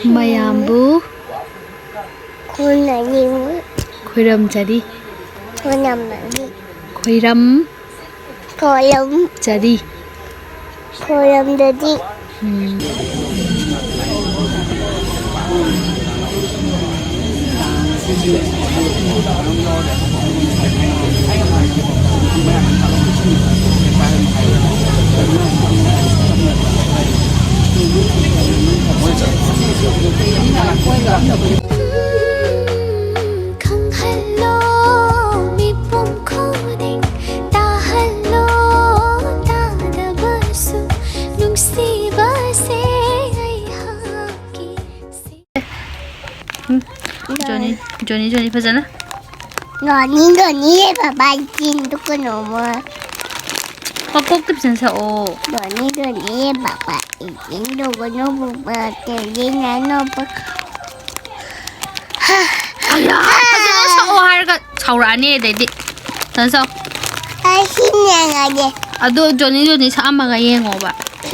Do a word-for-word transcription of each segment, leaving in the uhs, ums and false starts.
ꯃꯌꯥꯝꯕꯨ ꯈꯨꯔꯨꯝꯖꯔꯤ꯫ ꯈꯨꯔꯨꯝꯖꯔꯤ꯫ ꯈꯨꯔꯨꯝꯖꯔꯤ꯫ ꯈꯨꯔꯝ ꯈꯣꯏꯔꯝ ꯆꯔꯤ꯫ ꯈꯣꯏꯔꯝꯗꯗꯤ꯫ ꯎꯝ꯫ ꯈꯪꯍꯜꯂꯣ ꯃꯤꯄꯨꯝ ꯈꯨꯗꯤꯡ ꯇꯥꯍꯜꯂꯣ ꯇꯥꯗꯕꯁꯨ ꯅꯨꯡꯁꯤꯕꯁꯦ ꯑꯩꯍꯥꯛꯀꯤ ꯁꯤ- ꯎꯝ, ꯖꯣꯅꯤ, ꯖꯣꯅꯤ, ꯖꯣꯅꯤ, ꯐꯖꯅ꯫ ꯅꯣꯅꯤ ꯅꯣꯅꯤ ꯌꯦ ꯕꯕꯥ ꯏꯆꯤꯟꯗꯨ ꯀꯩꯅꯣꯃ꯫ ꯃꯀꯣꯛꯇ ꯐꯖꯅ ꯁꯛꯑꯣ꯫ ꯅꯣꯅꯤ ꯅꯣꯅꯤ ꯌꯦ ꯕꯕꯥ ꯏꯆꯤꯟꯗꯨ ꯀꯩꯅꯣ ꯕꯕꯥ ꯇꯦꯂꯤ ꯅꯥꯅꯣ ꯕ-꯫ ꯑꯌꯥ, ꯐꯖꯅ ꯁꯛꯑꯣ ꯍꯥꯏꯔꯒ ꯁꯥꯎꯔꯛꯑꯅꯤ ꯑꯗꯩꯗꯤ꯫ ꯐꯖꯅ ꯁꯛꯑꯣ꯫ ꯑꯩ ꯁꯤ ꯌꯦꯡꯉꯒꯦ꯫ ꯑꯗꯣ ꯖꯣꯅꯤ ꯖꯣꯅꯤ ꯁꯛꯑꯝꯃꯒ ꯌꯦꯡꯉꯣꯕ꯫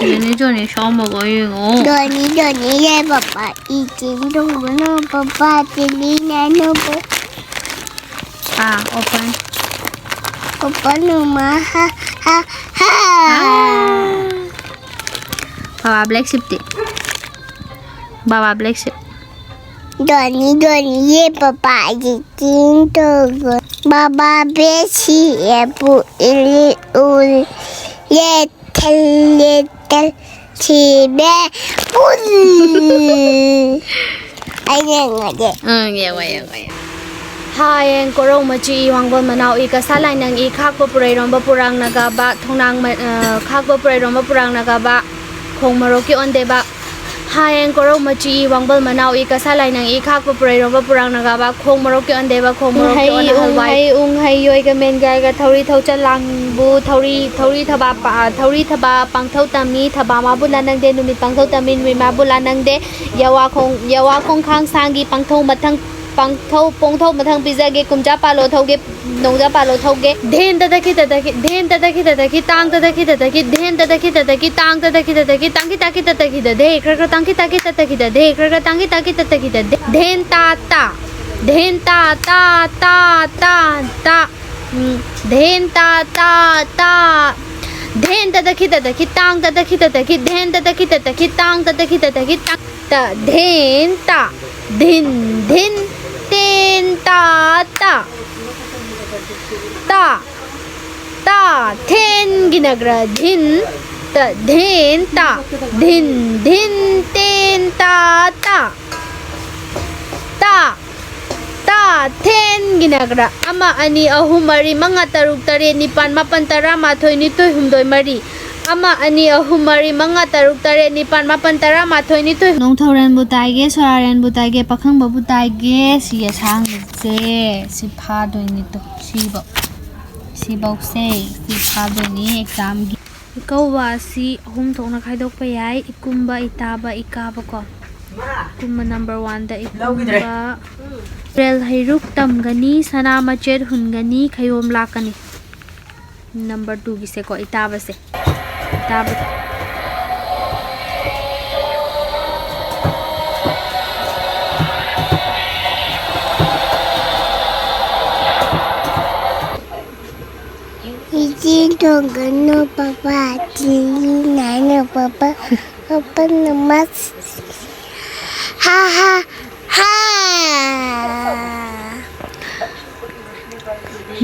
ꯖꯣꯅꯤ ꯖꯣꯅꯤ ꯁꯛꯑꯝꯃꯒ ꯌꯦꯡꯉꯣ꯫ ꯖꯣꯅꯤ ꯖꯣꯅꯤ ꯌꯦ ꯕꯕꯥ ꯏꯆꯤꯟꯗꯨ ꯀꯩꯅꯣ ꯕꯕꯥ ꯇꯦꯂꯤ ꯅꯥꯅꯣ ꯕ-꯫ ꯑꯥ, open꯫ Open ꯅꯨꯃ ꯍꯥ ꯍꯥ ꯍꯥ꯫ ꯕꯕꯥ black sheepꯇꯤ? ꯕꯕꯥ black sheep꯫ ꯗꯣꯅꯤ ꯗꯣꯅꯤ ꯌꯦ ꯄꯄꯥꯒꯤ ꯆꯤꯡ ꯇꯧꯕ꯫ ꯕꯕꯥ black sheep ꯌꯦ ꯄꯨ ꯏꯂꯤ ꯎꯔꯤ ꯌꯦ ꯊꯜꯂꯦ ꯊꯜ ꯁꯤꯕꯦ ꯄꯨꯟ꯫ ꯑꯩ ꯌꯦꯡꯉꯒꯦ꯫ ꯎꯝ, ꯌꯦꯡꯉꯣ, ꯌꯦꯡꯉꯣ, ꯌꯦꯡꯉꯣ꯫ ꯍꯌꯦꯡ ꯀꯣꯔꯧ ꯃꯆꯤ ꯋꯥꯡꯒꯣꯜ ꯃꯅꯥꯎ ꯏ ꯀꯁꯥ ꯂꯥꯏꯅꯪ ꯏ ꯈꯥꯛꯄ ꯄꯨꯔꯩꯔꯣꯝꯕ ꯄꯨꯔꯥꯡꯅꯒꯕ ꯊꯣꯡꯅꯥꯡ ꯃ-, ꯑ, ꯈꯥꯛꯄ ꯄꯨꯔꯩꯔꯣꯝꯕ ꯄꯨꯔꯥꯡꯅꯒꯕ ꯈꯣꯡ ꯃꯔꯣꯛꯀꯤ ꯑꯣꯟꯗꯦꯕ꯫ ꯍꯌꯦꯡ ꯀꯣꯔꯧ ꯃꯆꯤ ꯋꯥꯡꯕꯜ ꯃꯅꯥꯎ ꯏ ꯀꯁꯥ ꯂꯥꯏꯅꯪ ꯏ ꯈꯥꯛꯄ ꯄꯨꯔꯩꯔꯣꯝꯕ ꯄꯨꯔꯥꯡꯅꯒꯕ ꯈꯣꯡ ꯃꯔꯣꯛꯀꯤ ꯑꯣꯟꯗꯦꯕ ꯈꯣꯡ ꯃꯔꯣꯛꯀꯤ ꯎꯪꯍꯩ, ꯑꯣꯟꯅ ꯍꯜꯋꯥꯏ꯫ ꯎꯪꯍꯩ, ꯎꯪꯍꯩ, ꯌꯣꯏꯒ ꯃꯦꯟꯒꯥꯏꯒ ꯊꯧꯔꯤ ꯊꯧꯆꯜ ꯂꯥꯡꯕꯨ ꯊꯧꯔꯤ, ꯊꯧꯔꯤ ꯊꯕꯥ ꯄ-, ꯊꯧꯔꯤ ꯊꯕꯥ ꯄꯥꯡꯊꯧ ꯇꯝꯃꯤ ꯊꯕꯥ ꯃꯥꯕꯨ ꯂꯥꯅꯪꯗꯦ ꯅꯨꯃꯤꯠ ꯄꯥꯡꯊꯧ ꯇꯝꯃꯤ ꯅꯨꯃꯤꯠ ꯃꯥꯕꯨ ꯂꯥꯅꯪꯗꯦ꯫ ꯌꯥꯋꯥꯈꯣꯡ-, ꯌꯥꯋꯥꯈꯣꯡꯈꯥꯡ ꯁꯥꯡꯒꯤ ꯄꯥꯡꯊꯧ ꯃꯊꯪ ꯄꯥꯡꯊꯧ ꯄꯣꯡꯊꯧ ꯃꯊꯪ ꯄꯤꯖꯒꯦ꯫ ꯀꯨꯝꯖꯥ ꯄꯥꯜꯂꯣ ꯊꯧꯒꯦ꯫ ꯅꯣꯡꯖꯥ ꯄꯥꯜꯂꯣ ꯊꯧꯒꯦ꯫ ꯙꯦꯟ ꯇꯗ ꯈꯤ ꯇꯗ ꯈꯤ, ꯙꯦꯟ ꯇꯗ ꯈꯤ ꯇꯗ ꯈꯤ, ꯇꯥꯡ ꯇꯗ ꯈꯤ ꯇꯗ ꯈꯤ, ꯙꯦꯟ ꯇꯗ ꯈꯤ ꯇꯗ ꯈꯤ, ꯇꯥꯡ ꯇꯗ ꯈꯤ ꯇꯗ ꯈꯤ, ꯇꯥꯡ ꯈꯤ ꯇ ꯈꯤ ꯇ ꯈꯤ ꯇ ꯙꯦ ꯈ꯭ꯔ ꯈ꯭ꯔ ꯇꯥꯡ ꯈꯤ ꯇ ꯈꯤ ꯇ ꯈꯤ ꯇ ꯙꯦ ꯈ꯭ꯔ ꯈ꯭ꯔ ꯇꯥꯡ ꯈꯤ ꯇ ꯈꯤ ꯇ ꯈꯤ ꯇ ꯙꯦ-, ꯙꯦꯟ ꯇꯥ ꯇꯥ꯫ ꯙꯦꯟ ꯇꯥ ꯇꯥ ꯇꯥ ꯇꯥ ꯇꯥ꯫ ꯎꯝ꯫ ꯙꯦꯟ ꯇꯥ ꯇꯥ ꯇꯥ꯫ ꯙꯦꯟ ꯇꯗ ꯈꯤ ꯇꯗ ꯈꯤ, ꯇꯥꯡ ꯇꯗ ꯈꯤ ꯇꯗ ꯈꯤ, ꯙꯦꯟ ꯇꯗ ꯈꯤ ꯇꯗ ꯈꯤ, ꯇꯥꯡ ꯇꯗ ꯈꯤ ꯇꯗ ꯈꯤ, ꯇꯥꯡ ꯇ ꯙꯦꯟ ꯇ꯫ ꯙꯤꯟ ꯙꯤꯟ ꯇꯦꯟ ꯇꯥ ꯇ꯫ ꯇ꯫ ꯇ꯫ ꯊꯦꯟ ꯒꯤꯅ ꯒ꯭ꯔ ꯙꯤꯟ꯫ ꯇ ꯙꯦꯟ ꯇ꯫ ꯙꯤꯟ ꯙꯤꯟ ꯇꯦꯟ ꯇꯥ ꯇ꯫ ꯇ꯫ ꯇ꯫ ꯊꯦꯟ ꯒꯤꯅ ꯒ꯭ꯔ꯫ ꯑꯃ, ꯑꯅꯤ, ꯑꯍꯨꯝ, ꯃꯔꯤ, ꯃꯉꯥ, ꯇꯔꯨꯛ, ꯇꯔꯦꯠ, ꯅꯤꯄꯥꯟ, ꯃꯥꯄꯟ, ꯇꯔꯥ, ꯃꯥꯊꯣꯏ, ꯅꯤꯊꯣꯏ, ꯍꯨꯝꯗꯣꯏ, ꯃꯔꯤ꯫ ꯑꯃ, ꯑꯅꯤ, ꯑꯍꯨꯝ, ꯃꯔꯤ, ꯃꯉꯥ, ꯇꯔꯨꯛ, ꯇꯔꯦꯠ, ꯅꯤꯄꯥꯟ, ꯃꯥꯄꯟ, ꯇꯔꯥ, ꯃꯥꯊꯣꯏ, ꯅꯤꯊꯣꯏ꯫ ꯅꯣꯡꯊꯧꯔꯦꯟꯕꯨ ꯇꯥꯏꯒꯦ, ꯁꯣꯔꯥꯔꯦꯟꯕꯨ ꯇꯥꯏꯒꯦ, ꯄꯥꯈꯪꯕꯕꯨ ꯇꯥꯏꯒꯦ꯫ ꯁꯤꯒꯤ ꯑꯁꯥꯡꯕꯁꯦ ꯁꯤ ꯐꯥꯗꯣꯏꯅꯤ꯫ ꯇꯨ, ꯁꯤꯐꯧ꯫ ꯁꯤꯐꯧꯁꯦ ꯁꯤ ꯐꯥꯗꯣꯏꯅꯤ ꯑꯦꯛꯖꯥꯝꯒꯤ꯫ ꯏꯀꯧꯕ ꯑꯁꯤ ꯑꯍꯨꯝ ꯊꯣꯛꯅ ꯈꯥꯏꯗꯣꯛꯄ ꯌꯥꯏ꯫ ꯏꯀꯨꯝꯕ, ꯏꯇꯥꯕ, ꯏꯀꯥꯕ ꯀꯣ꯫ ꯏꯀꯨꯝꯕ ꯅꯝꯕꯔ ꯋꯥꯟꯗ ꯏꯀꯨꯝꯕ꯫ ꯇꯨꯔꯦꯜ ꯍꯩꯔꯨꯛ ꯇꯝꯒꯅꯤ, ꯁꯅꯥ ꯃꯆꯦꯠ ꯍꯨꯟꯒꯅꯤ, ꯈꯩꯔꯣꯝ ꯂꯥꯛꯀꯅꯤ꯫ ꯅꯝꯕꯔ ꯇꯨꯒꯤꯁꯦꯀꯣ, ꯏꯇꯥꯕꯁꯦ꯫ ꯏꯇꯥꯕ꯫ ꯏꯆꯦ ꯇꯣꯡꯒꯅꯨ ꯄꯄꯥ, ꯆꯤꯂꯤ ꯅꯥꯅꯨ ꯄꯄꯥ, ꯄꯄꯥ ꯅꯃꯁ꯫ ꯍꯥ ꯍꯥ ꯍꯥ꯫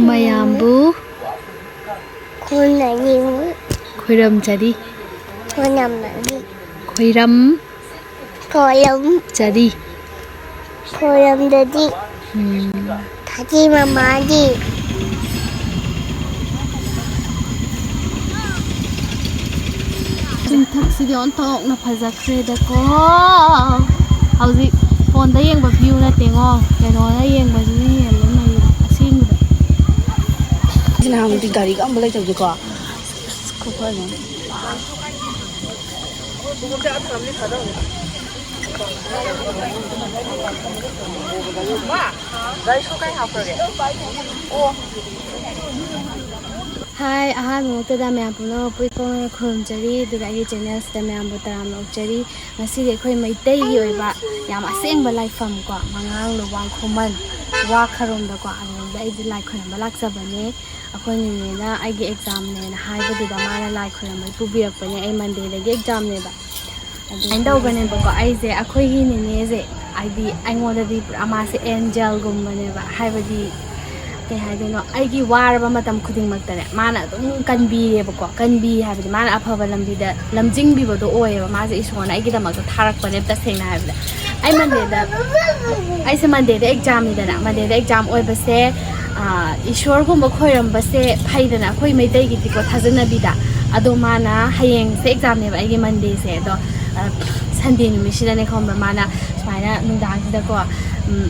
ꯃꯌꯥꯝꯕꯨ ꯈꯨꯔꯨꯝꯖꯔꯤ꯫ ꯈꯣꯏꯔꯝꯖꯔꯤ꯫ ꯈꯨꯔꯨꯝꯖꯔꯤ꯫ ꯈꯣꯏꯔꯝ꯫ ꯈꯣꯏꯔꯝ꯫ ꯖꯔꯤ꯫ ꯈꯣꯏꯔꯝꯗꯗꯤ꯫ ꯎꯝ꯫ ꯊꯥꯖꯤ ꯃꯃꯥꯒꯤ꯫ ꯆꯤꯡꯊꯛꯁꯤꯗꯤ ꯑꯣꯟꯊꯣꯛꯅ ꯐꯖꯈ꯭ꯔꯦꯗꯀꯣ꯫ ꯍꯧꯖꯤꯛ ꯐꯣꯟꯗ ꯌꯦꯡꯕ ꯚ꯭ꯌꯨ ꯅꯠꯇꯦꯉꯣ, ꯀꯩꯅꯣꯅ ꯌꯦꯡꯕꯁꯤꯅ ꯍꯦꯜꯂꯦ ꯅꯩꯕ, ꯑꯁꯦꯡꯕꯗ꯫ ꯅꯍꯥꯟꯗꯤ ꯒꯥꯔꯤꯒ ꯑꯝꯕ ꯂꯩꯇꯕꯗꯤꯀꯣ꯫ ꯑꯁ, ꯈꯨꯐꯖ ꯑꯃ꯫ ꯃꯥ, ꯒꯥꯔꯤ ꯁꯣ ꯀꯥꯏ ꯍꯥꯞꯈ꯭ꯔꯒꯦ? ꯑꯣ꯫ ꯍꯥꯏ, ꯑꯍꯥꯟꯕ ꯃꯛꯇꯗ ꯃꯌꯥꯝ ꯄꯨꯝꯅꯃꯛꯄꯨ ꯏꯀꯣꯛꯅꯅ ꯈꯨꯔꯨꯝꯖꯔꯤ, ꯑꯗꯨꯒ ꯑꯩꯒꯤ ꯆꯦꯅꯦꯜꯁꯤꯗ ꯃꯌꯥꯝꯕꯨ ꯇꯔꯥꯝꯅ ꯑꯣꯛꯆꯔꯤ꯫ ꯉꯁꯤꯗꯤ ꯑꯩꯈꯣꯏ ꯃꯩꯇꯩꯒꯤ ꯑꯣꯏꯕ ꯌꯥꯝ ꯑꯁꯦꯡꯕ ꯂꯥꯏꯐꯝ ꯀꯣ, ꯃꯉꯥꯡ ꯂꯨꯋꯥꯡ ꯈꯨꯃꯟ ꯋꯥ ꯈꯔꯣꯝꯗꯀꯣ, ꯑꯗꯨꯗ ꯑꯩꯁꯦ ꯂꯥꯏ ꯈꯣꯏꯔꯝꯕ ꯂꯥꯛꯆꯕꯅꯦ꯫ ꯑꯩꯈꯣꯏ ꯅꯦꯅꯦꯅ ꯑꯩꯒꯤ ꯑꯦꯛꯖꯥꯝꯅꯦꯅ ꯍꯥꯏꯕꯗꯨꯗ ꯃꯥꯅ ꯂꯥꯏ ꯈꯣꯏꯔꯝꯕ ꯄꯨꯕꯤꯔꯛꯄꯅꯦ꯫ ꯑꯩ ꯃꯟꯗꯦꯗꯒꯤ ꯑꯦꯛꯖꯥꯝꯅꯦꯕ꯫ ꯑꯗꯨꯃꯥꯏꯅ ꯇꯧꯕꯅꯦꯕꯀꯣ꯫ ꯑꯩꯁꯦ, ꯑꯩꯈꯣꯏꯒꯤ ꯅꯦꯅꯦꯁꯦ, ꯍꯥꯏꯗꯤ ꯑꯩꯉꯣꯟꯗꯗꯤ ꯄꯨꯔꯥ ꯃꯥꯁꯦ ꯑꯦꯟꯖꯦꯜꯒꯨꯝꯕꯅꯦꯕ꯫ ꯍꯥꯏꯕꯗꯤ ꯀꯩ ꯍꯥꯏꯗꯣꯏꯅꯣ, ꯑꯩꯒꯤ ꯋꯥꯔꯕ ꯃꯇꯝ ꯈꯨꯗꯤꯡꯃꯛꯇꯅꯦ ꯃꯥꯅ ꯑꯗꯨꯝ ꯀꯟꯕꯤꯔꯦꯕꯀꯣ꯫ ꯀꯟꯕꯤ ꯍꯥꯏꯕꯗꯤ ꯃꯥꯅ ꯑꯐꯕ ꯂꯝꯕꯤꯗ ꯂꯝꯖꯤꯡꯕꯤꯕꯗꯣ ꯑꯣꯏꯌꯦꯕ꯫ ꯃꯥꯁꯦ ꯏꯁꯣꯔꯅ ꯑꯩꯒꯤꯗꯃꯛꯇ ꯊꯥꯔꯛꯄꯅꯦꯕ, ꯇꯁꯦꯡꯅ ꯍꯥꯏꯕꯗ꯫ ꯑꯩ ꯃꯟꯗꯦꯗ, ꯑꯩꯁꯦ ꯃꯟꯗꯦꯗ ꯑꯦꯛꯖꯥꯝꯅꯤꯗꯅ, ꯃꯟꯗꯦꯗ ꯑꯦꯛꯖꯥꯝ ꯑꯣꯏꯕꯁꯦ, ꯑꯥ, ꯏꯁꯣꯔꯒꯨꯝꯕ ꯈꯣꯏꯔꯝꯕꯁꯦ ꯐꯩꯗꯅ ꯑꯩꯈꯣꯏ ꯃꯩꯇꯩꯒꯤꯗꯤꯀꯣ, ꯊꯥꯖꯅꯕꯤꯗ꯫ ꯑꯗꯣ ꯃꯥꯅ, ꯍꯌꯦꯡꯁꯦ ꯑꯦꯛꯖꯥꯝꯅꯦꯕ ꯑꯩꯒꯤ, ꯃꯟꯗꯦꯁꯦ꯫ ꯑꯗꯣ, ꯑ, ꯁꯟꯗꯦ ꯅꯨꯃꯤꯠꯁꯤꯗꯅꯦ, ꯈꯪꯕ꯭ꯔꯥ, ꯃꯥꯅ ꯁꯨꯃꯥꯏꯅ ꯅꯨꯡꯗꯥꯡꯁꯤꯗꯀꯣ, ꯎꯝ,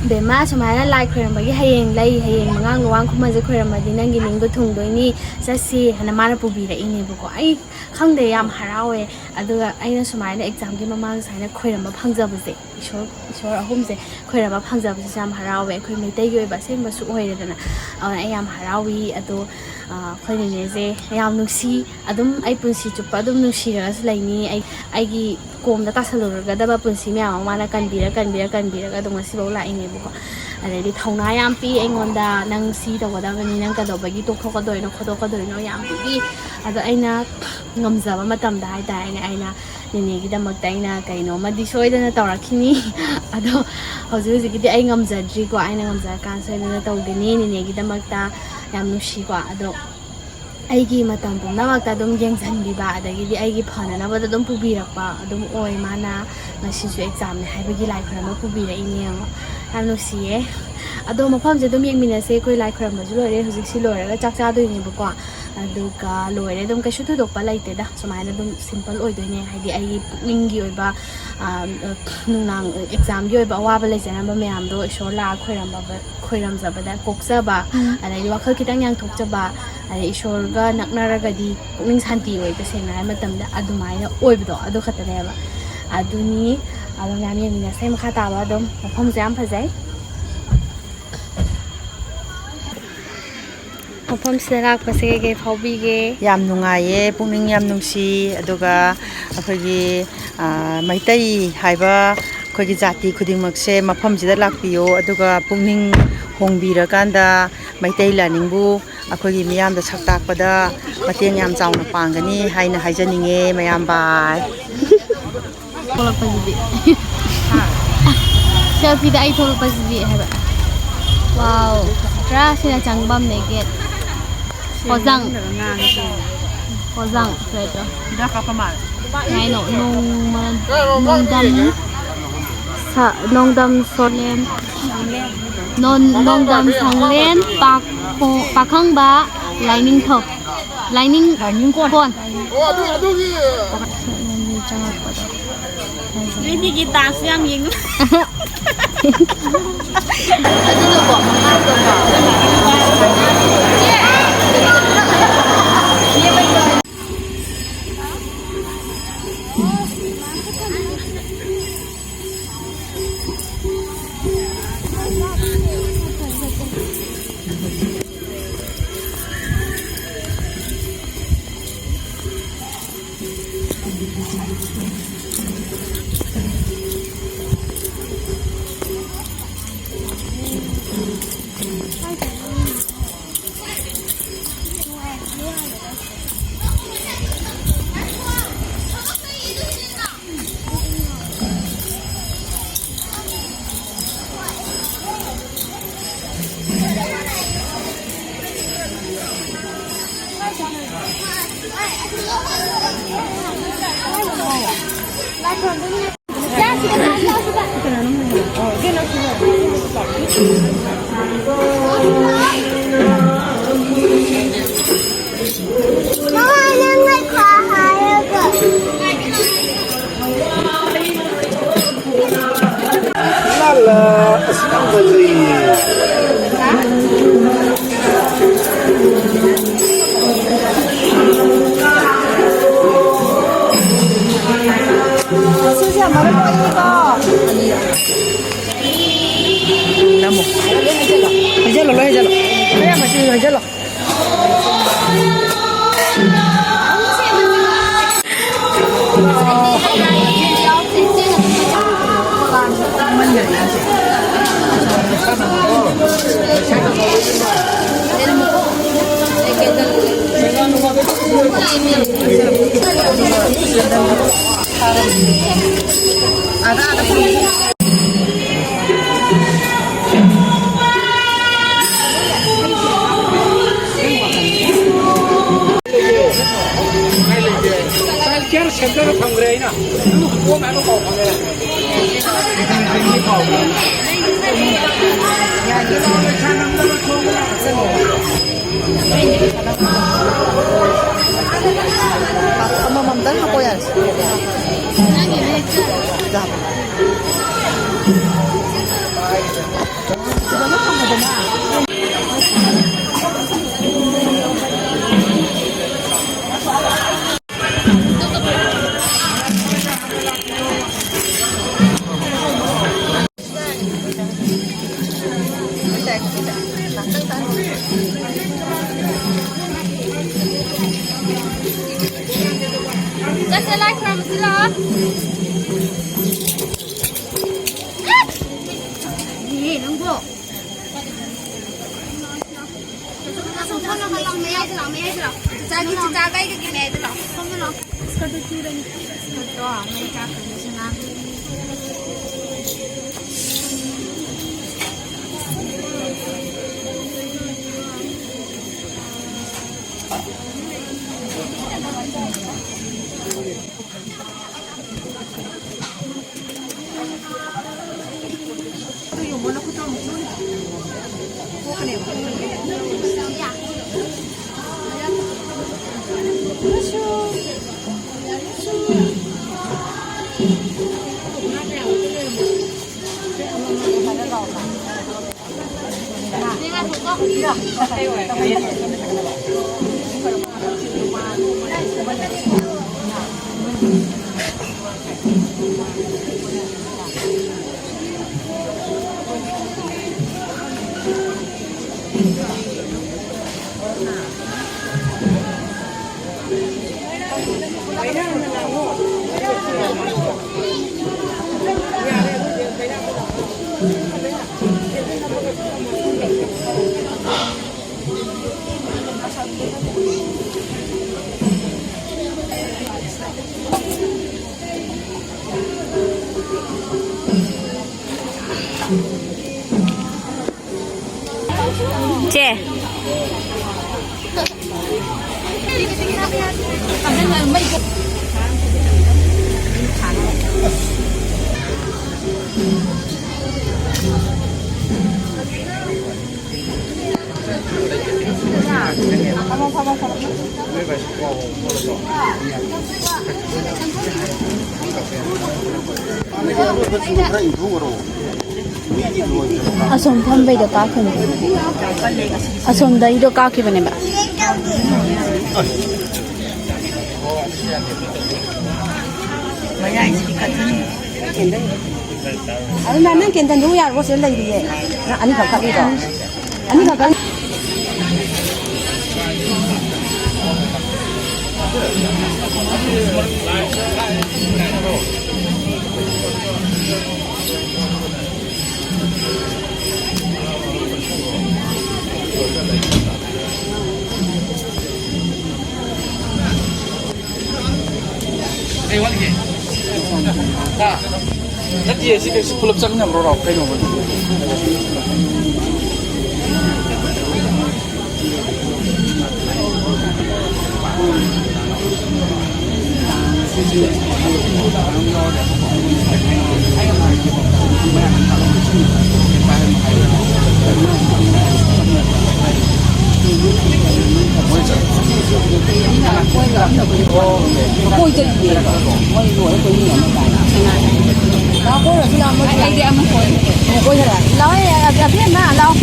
"ꯕꯦꯝꯃ, ꯁꯨꯃꯥꯏꯅ ꯂꯥꯏ ꯈꯣꯏꯔꯝꯕꯒꯤ ꯍꯌꯦꯡ ꯂꯩ, ꯍꯌꯦꯡ ꯃꯉꯥꯡ ꯂꯨꯋꯥꯡ ꯈꯨꯃꯟꯁꯦ ꯈꯣꯏꯔꯝꯃꯗꯤ ꯅꯪꯒꯤ ꯅꯤꯡꯕ ꯊꯨꯡꯗꯣꯏꯅꯤ, ꯆꯠꯁꯤ" ꯍꯥꯏꯅ ꯃꯥꯅ ꯄꯨꯕꯤꯔꯛꯏꯅꯦꯕꯀꯣ꯫ ꯑꯩ ꯈꯪꯗꯦ, ꯌꯥꯝ ꯍꯔꯥꯎꯋꯦ꯫ ꯑꯗꯨꯒ ꯑꯩꯅ ꯁꯨꯃꯥꯏꯅ ꯑꯦꯛꯖꯥꯝꯒꯤ ꯃꯃꯥꯡ ꯁꯨꯃꯥꯏꯅ ꯈꯣꯏꯔꯝꯕ ꯐꯪꯖꯕꯁꯦ, ꯏꯁꯣꯔ, ꯏꯁꯣꯔ ꯑꯍꯨꯝꯁꯦ ꯈꯣꯏꯔꯝꯕ ꯐꯪꯖꯕꯁꯤꯁꯨ ꯌꯥꯝ ꯍꯔꯥꯎꯋꯦ꯫ ꯑꯩꯈꯣꯏ ꯃꯩꯇꯩꯒꯤ ꯑꯣꯏꯕ ꯑꯁꯦꯡꯕꯁꯨ ꯑꯣꯏꯔꯦꯗꯅ, ꯑꯗꯨꯅ ꯑꯩ ꯌꯥꯝ ꯍꯔꯥꯎꯏ꯫ ꯑꯗꯣ, ꯑ, ꯑꯩꯈꯣꯏ ꯅꯦꯅꯦꯁꯦ ꯌꯥꯝ ꯅꯨꯡꯁꯤ꯫ ꯑꯗꯨꯝ ꯑꯩ ꯄꯨꯟꯁꯤ ꯆꯨꯞꯄ ꯑꯗꯨꯝ ꯅꯨꯡꯁꯤꯔꯒꯁꯨ ꯂꯩꯅꯤ꯫ ꯑꯩ, ꯑꯩꯒꯤ ꯀꯣꯝꯗ ꯇꯥꯁꯜꯂꯨꯔꯒꯗꯕ ꯄꯨꯟꯁꯤ ꯃꯌꯥꯝ ꯑꯃ ꯃꯥꯅ ꯀꯟꯕꯤꯔ, ꯀꯟꯕꯤꯔ, ꯀꯟꯕꯤꯔꯒ ꯑꯗꯨꯝ ꯉꯁꯤꯐꯥꯎ ꯂꯥꯛꯏꯅꯦꯕꯀꯣ꯫ ꯑꯗꯩꯗꯤ ꯊꯧꯅꯥ ꯌꯥꯝ ꯄꯤ ꯑꯩꯉꯣꯟꯗ, "ꯅꯪ ꯁꯤ ꯇꯧꯒꯗꯕꯅꯤ, ꯅꯪ ꯀꯩꯗꯧꯕꯒꯤ ꯇꯣꯛꯊꯣꯛꯀꯗꯣꯏꯅꯣ, ꯈꯣꯠꯇꯣꯛꯀꯗꯣꯏꯅꯣ?" ꯌꯥꯝ ꯄꯤꯕꯤ꯫ ꯑꯗꯣ ꯑꯩꯅ ꯉꯝꯖꯕ ꯃꯇꯝꯗ ꯍꯥꯏꯇꯥꯔꯦꯅꯦ, ꯑꯩꯅ ꯅꯦꯅꯦꯒꯤꯗꯃꯛꯇ ꯑꯩꯅ ꯀꯩꯅꯣꯝꯃꯗꯤ ꯁꯣꯏꯗꯅ ꯇꯧꯔꯛꯈꯤꯅꯤ꯫ ꯑꯗꯣ ꯍꯧꯖꯤꯛ ꯍꯧꯖꯤꯛꯀꯤꯗꯤ ꯑꯩ ꯉꯝꯖꯗ꯭ꯔꯤꯀꯣ, ꯑꯩꯅ ꯉꯝꯖꯔꯀꯥꯟꯗ ꯁꯣꯏꯗꯅ ꯇꯧꯒꯅꯤ꯫ ꯅꯦꯅꯦꯒꯤꯗꯃꯛꯇ ꯌꯥꯝ ꯅꯨꯡꯁꯤꯀꯣ꯫ ꯑꯗꯣ ꯑꯩꯒꯤ ꯃꯇꯝ ꯄꯨꯝꯅꯃꯛꯇ ꯑꯗꯨꯝ ꯌꯦꯡꯁꯤꯟꯕꯤꯕ, ꯑꯗꯒꯤꯗꯤ ꯑꯩꯒꯤ ꯐꯅꯅꯕꯗ ꯑꯗꯨꯝ ꯄꯨꯕꯤꯔꯛꯄ ꯑꯗꯨꯝ ꯑꯣꯏ꯫ ꯃꯥꯅ ꯉꯁꯤꯁꯨ ꯑꯦꯛꯖꯥꯝꯅꯦ ꯍꯥꯏꯕꯒꯤ ꯂꯥꯏ ꯈꯣꯏꯔꯝꯕ ꯄꯨꯕꯤꯔꯛꯏꯅꯦ, ꯌꯦꯡꯉꯣ꯫ ꯌꯥꯝ ꯅꯨꯡꯁꯤꯌꯦ꯫ ꯑꯗꯣ ꯃꯐꯝꯁꯦ ꯑꯗꯨꯝ ꯌꯦꯡꯃꯤꯟꯅꯁꯦ꯫ ꯑꯩꯈꯣꯏ ꯂꯥꯏ ꯈꯣꯏꯔꯝꯕꯁꯨ ꯂꯣꯏꯔꯦ, ꯍꯧꯖꯤꯛꯁꯤ ꯂꯣꯏꯔꯒ ꯆꯥꯛ ꯆꯥꯗꯣꯏꯅꯦꯕꯀꯣ꯫ ꯑꯗꯨꯒ ꯂꯣꯏꯔꯦ ꯑꯗꯨꯝ, ꯀꯩꯁꯨ ꯊꯣꯏꯗꯣꯛꯄ ꯂꯩꯇꯦꯗ꯫ ꯁꯨꯃꯥꯏꯅ ꯑꯗꯨꯝ ꯁꯤꯝꯄꯜ ꯑꯣꯏꯗꯣꯏꯅꯦ, ꯍꯥꯏꯗꯤ ꯑꯩꯒꯤ ꯄꯨꯛꯅꯤꯡꯒꯤ ꯑꯣꯏꯕ, ꯑ, ꯅꯨꯡꯅꯥꯡ ꯑꯦꯛꯖꯥꯝꯒꯤ ꯑꯣꯏꯕ ꯑꯋꯥꯕ ꯂꯩꯖꯔꯝꯕ ꯃꯌꯥꯝꯗꯣ ꯏꯁꯣꯔ ꯂꯥꯛꯑ ꯈꯣꯏꯔꯝꯕ, ꯈꯣꯏꯔꯝꯖꯕꯗ ꯀꯣꯛꯆꯕ, ꯎꯝ꯫ ꯑꯗꯩꯗꯤ ꯋꯥꯈꯜ ꯈꯤꯇꯪ ꯌꯥꯡꯊꯣꯛꯆꯕ, ꯑꯗꯩ ꯏꯁꯣꯔꯒ ꯅꯛꯅꯔꯒꯗꯤ ꯄꯨꯛꯅꯤꯡ ꯁꯥꯟꯇꯤ ꯑꯣꯏ꯫ ꯇꯁꯦꯡꯅ ꯍꯥꯏꯕ ꯃꯇꯝꯗ ꯑꯗꯨꯃꯥꯏꯅ ꯑꯣꯏꯕꯗꯣ ꯑꯗꯨ ꯈꯛꯇꯅꯦꯕ꯫ ꯑꯗꯨꯅꯤ꯫ ꯑꯗꯣ ꯃꯌꯥꯝ ꯌꯦꯡꯃꯤꯟꯅꯁꯦ ꯃꯈꯥ ꯇꯥꯕ ꯑꯗꯨꯝ꯫ ꯃꯐꯝꯁꯦ ꯌꯥꯝ ꯐꯖꯩ꯫ ꯃꯐꯝꯁꯤꯗ ꯂꯥꯛꯄꯁꯦ ꯀꯩꯀꯩ ꯐꯥꯎꯕꯤꯒꯦ? ꯌꯥꯝ ꯅꯨꯡꯉꯥꯏꯌꯦ, ꯄꯨꯛꯅꯤꯡ ꯌꯥꯝ ꯅꯨꯡꯁꯤ꯫ ꯑꯗꯨꯒ ꯑꯩꯈꯣꯏꯒꯤ, ꯑ, ꯃꯩꯇꯩ ꯍꯥꯏꯕ ꯑꯩꯈꯣꯏꯒꯤ ꯖꯥꯇꯤ ꯈꯨꯗꯤꯡꯃꯛꯁꯦ ꯃꯐꯝꯁꯤꯗ ꯂꯥꯛꯄꯤꯌꯣ, ꯑꯗꯨꯒ ꯄꯨꯛꯅꯤꯡ ꯍꯣꯡꯕꯤꯔꯀꯥꯟꯗ ꯃꯩꯇꯩ ꯂꯥꯏꯅꯤꯡꯕꯨ ꯑꯩꯈꯣꯏꯒꯤ ꯃꯤꯌꯥꯝꯗ ꯁꯛ ꯇꯥꯛꯄꯗ ꯃꯇꯦꯡ ꯌꯥꯝ ꯆꯥꯎꯅ ꯄꯥꯡꯒꯅꯤ ꯍꯥꯏꯅ ꯍꯥꯏꯖꯅꯤꯡꯉꯦ꯫ ꯃꯌꯥꯝ ꯕꯥꯏ꯫ ꯊꯣꯛꯂꯛꯄꯁꯤꯗꯤ꯫ ꯁꯦꯜꯐꯤꯗ ꯑꯩ ꯊꯣꯛꯂꯛꯄꯁꯤꯗꯤ ꯍꯥꯏꯕ꯫ ꯋꯥꯎ, ꯐꯖꯗ꯭ꯔꯥ? ꯁꯤꯅ ꯆꯪꯐꯝꯅꯦ, ꯒꯦꯠ꯫ ꯍꯣꯖꯥꯡ꯫ ꯍꯣꯖꯥꯡ ꯁ꯭ꯋꯦꯇꯔ꯫ ꯍꯤꯗꯥꯛ ꯀꯥꯞꯄ ꯃꯥꯜꯂꯦ꯫ ꯀꯩ ꯍꯥꯏꯅꯣ? ꯅꯣꯡꯃ-, ꯅꯣꯡꯗꯝ ꯁ-, ꯅꯣꯡꯗꯝ ꯁꯣꯂꯦꯝ꯫ ꯅꯣꯟ-, ꯅꯣꯡꯗꯝ ꯁꯪꯂꯦꯟ ꯄꯥꯛꯈꯣ-, ꯄꯥꯈꯪꯕ ꯂꯥꯏꯅꯤꯡꯊꯧ꯫ ꯂꯥꯏꯅꯤꯡ ꯂꯥꯏꯅꯤꯡꯀꯣꯟ꯫ ꯀꯣꯟ꯫ ꯑꯣ, ꯑꯗꯨ, ꯑꯗꯨꯒꯤ꯫ ꯆꯪꯉꯛꯄꯗꯣ꯫ ꯅꯣꯏꯅꯤꯒꯤ ꯗꯥꯟꯁ ꯌꯥꯝ ꯌꯦꯡꯅꯤꯡ-, ꯂꯥ ꯂꯥ, ꯑꯁ, ꯌꯥꯝ ꯐꯖꯩꯌꯦ꯫ ꯁꯤꯁꯦ ꯌꯥꯝ ꯃꯔꯨ ꯑꯣꯏ꯫ ꯅꯝꯃꯣ꯫ ꯍꯩꯖꯜꯂꯣ, ꯂꯣꯏ ꯍꯩꯖꯜꯂꯣ꯫ ꯃꯌꯥꯝ ꯃꯁꯤꯡ ꯍꯩꯖꯜꯂꯣ꯫ ꯆꯥꯏꯜ ꯀꯤꯌꯔ ꯁꯦꯟꯇꯔꯗ ꯊꯝꯈ꯭ꯔꯦ ꯑꯩꯅ꯫ ꯅꯪ ꯍꯨꯟꯗꯣꯛꯑꯝꯃꯦ ꯍꯥꯏꯕ ꯄꯥꯎ ꯐꯪꯉꯦ꯫ ꯑꯃꯃꯝꯗꯪ ꯍꯥꯞꯄꯣ ꯌꯥꯔꯦ꯫ ꯐꯖꯅ ꯊꯝꯃꯣꯗꯅ꯫ ꯆꯠꯁꯦ, ꯂꯥꯏ ꯈꯨꯔꯨꯝꯁꯤ ꯂꯥꯛꯑꯣ꯫ ꯏꯍꯦ, ꯅꯪꯕꯣ꯫ ꯆꯥꯛ, ꯆꯥꯛ, ꯀꯩꯒꯤ ꯃꯌꯥꯏꯗ ꯂꯥꯛꯑꯣ꯫ ꯐꯝꯃꯨ ꯂꯥꯛꯑꯣ꯫ ꯏꯁꯀꯔꯠꯇꯣ ꯆꯨꯔꯅꯤ꯫ ꯏꯁꯀꯔꯠꯇꯣ ꯃꯩ ꯆꯥꯛꯈ꯭ꯔꯅꯤ ꯁꯅꯥ꯫ ꯑꯁꯣꯝ ꯐꯝꯕꯩꯗꯣ ꯀꯥꯈꯤꯕꯅꯦ꯫ ꯑꯁꯣꯝꯗꯩꯗꯣ ꯀꯥꯈꯤꯕꯅꯦꯕ꯫ ꯑꯗꯨꯅ ꯅꯪ ꯀꯦꯟꯗꯜꯗꯨ ꯌꯥꯔꯕꯣ? ꯁꯤꯗ ꯂꯩꯔꯤꯌꯦ꯫ ꯅꯪ ꯑꯅꯤꯈꯛ ꯀꯠꯂꯤꯗꯣ꯫ ꯑꯅꯤꯈꯛ ꯀꯠꯂꯤ꯫ ꯀꯩ ꯋꯥꯠꯂꯤꯒꯦ? ꯍꯥ? ꯅꯠꯇꯤꯌꯦ, ꯁꯤ ꯀꯩ-, ꯁꯤ ꯄꯨꯂꯞ ꯆꯪꯃꯤꯟꯅꯕ꯭ꯔꯣ, ꯔꯥꯎ? ꯀꯩꯅꯣꯕ? ꯃꯈꯣꯏ ꯆꯠꯈꯤꯌꯦ꯫ ꯃꯣꯏ ꯂꯣꯏꯔ ꯀꯣꯏꯃꯤꯟꯅꯅꯤ ꯀꯥꯏꯅ꯫ ꯂꯥꯛꯑꯣ, ꯀꯣꯏꯔꯨꯔꯁꯤ ꯂꯥꯛꯑꯣ, ꯃꯣꯏ ꯑꯩꯗꯤ ꯑꯃꯨꯛ ꯍꯣꯏ꯫ ꯑꯃꯨꯛ ꯀꯣꯏꯔꯨꯔ꯫ ꯂꯥꯛꯑꯣ, ꯑꯦ, ꯑꯦ, ꯑꯕꯦꯝꯃ, ꯂꯥꯛꯑꯣ꯫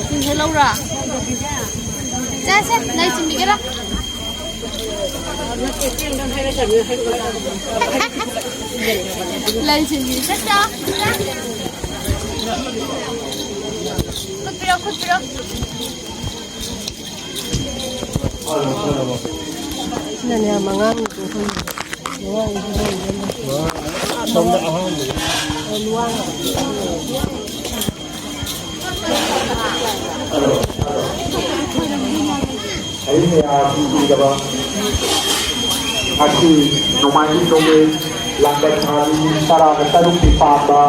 ꯁꯤꯁꯦ ꯂꯧꯔꯥ? ꯆꯥꯁꯦ, ꯂꯩ ꯆꯤꯟꯕꯤꯒꯦꯔꯥ? ꯂꯩ ꯆꯤꯟꯕꯤꯒꯦ, ꯆꯠ ꯆꯥ꯫ ꯈꯨꯠ ꯄꯤꯔꯣ, ꯈꯨꯠ ꯄꯤꯔꯣ꯫ ꯁꯤꯅꯅꯦ, ꯃꯉꯥꯡ ꯅꯨꯄꯤ ꯑꯩꯈꯣꯏꯒꯤ ꯃꯉꯥꯡ ꯅꯨꯄꯤ ꯑꯣꯏꯕ ꯑꯃ꯫ ꯁꯣꯝꯗ ꯑꯍꯥꯟꯕꯗ꯫ ꯑꯣ, ꯂꯨꯋꯥꯡ꯫ ꯑꯩ ꯃꯌꯥꯝ ꯄꯤꯕꯤꯔꯕ ꯉꯁꯤ ꯅꯣꯡꯃꯥꯏꯖꯤꯡ ꯅꯨꯃꯤꯠ ꯂꯥꯡꯕꯟ ꯊꯥꯒꯤ ꯇꯔꯥꯒ ꯇꯔꯨꯛꯀꯤ ꯄꯥꯟꯕ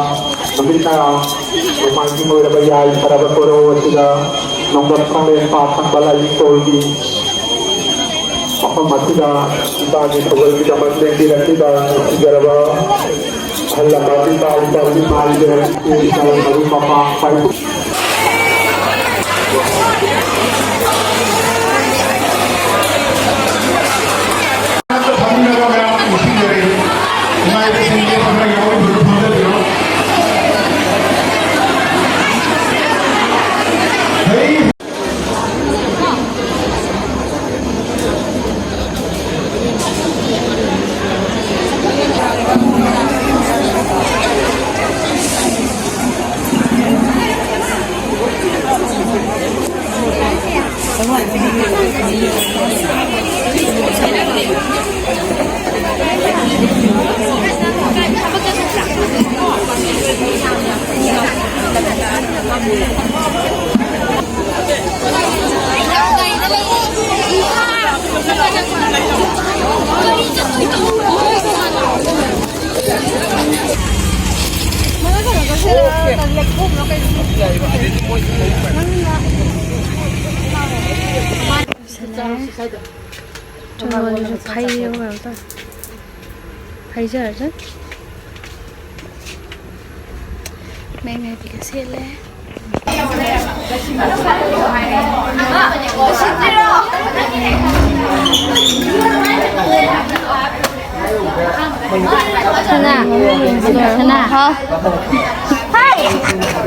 ꯅꯨꯃꯤꯠꯅ ꯅꯣꯡꯃꯥꯏꯖꯤꯡ ꯑꯣꯏꯔꯕ ꯌꯥꯏꯐꯔꯕ ꯀꯣꯔꯧ ꯑꯁꯤꯗ ꯅꯣꯡꯗꯝ ꯈꯣꯡꯂꯦꯟ ꯄꯥꯛ ꯊꯪꯕ ꯂꯥꯏꯅꯤꯡꯊꯧꯒꯤ ꯃꯐꯝ ꯑꯁꯤꯗ ꯏꯄꯥꯒꯤ ꯊꯧꯒꯜꯒꯤꯗꯃꯛ ꯂꯦꯡꯕꯤꯔꯛꯂꯤꯕ ꯅꯨꯡꯁꯤꯖꯔꯕ ꯑꯍꯜ ꯂꯃꯟ, ꯏꯄꯥ ꯏꯄꯨꯒꯤ ꯃꯥꯏꯕ, ꯏꯆꯦ ꯏꯆꯜ ꯃꯔꯨꯞ ꯃꯄꯥꯡ ꯄꯥꯏꯕ ꯐꯝꯃꯤꯟꯅꯕ ꯃꯌꯥꯝ ꯅꯤꯡꯁꯤꯡꯖꯔꯤ꯫ ꯏꯃꯥ ꯏꯕꯦꯁꯤꯡꯒꯤ ꯐꯝꯃꯤꯟꯅꯕ ꯐꯝꯖꯕꯤꯔꯣ꯫ ꯍꯩ꯫ ꯆꯣꯔꯣꯜꯁꯨ ꯐꯩꯌꯦꯕ, ꯀꯩꯅꯣ ꯇꯧꯔꯦ꯫ ꯐꯩꯖꯔꯁꯨ ꯃꯌꯥꯏ ꯃꯌꯥꯏ ꯐꯤꯒ ꯁꯦꯠꯂꯦ꯫ ꯁꯅꯥ, ꯁꯅꯥ꯫ ꯍꯥꯎ꯫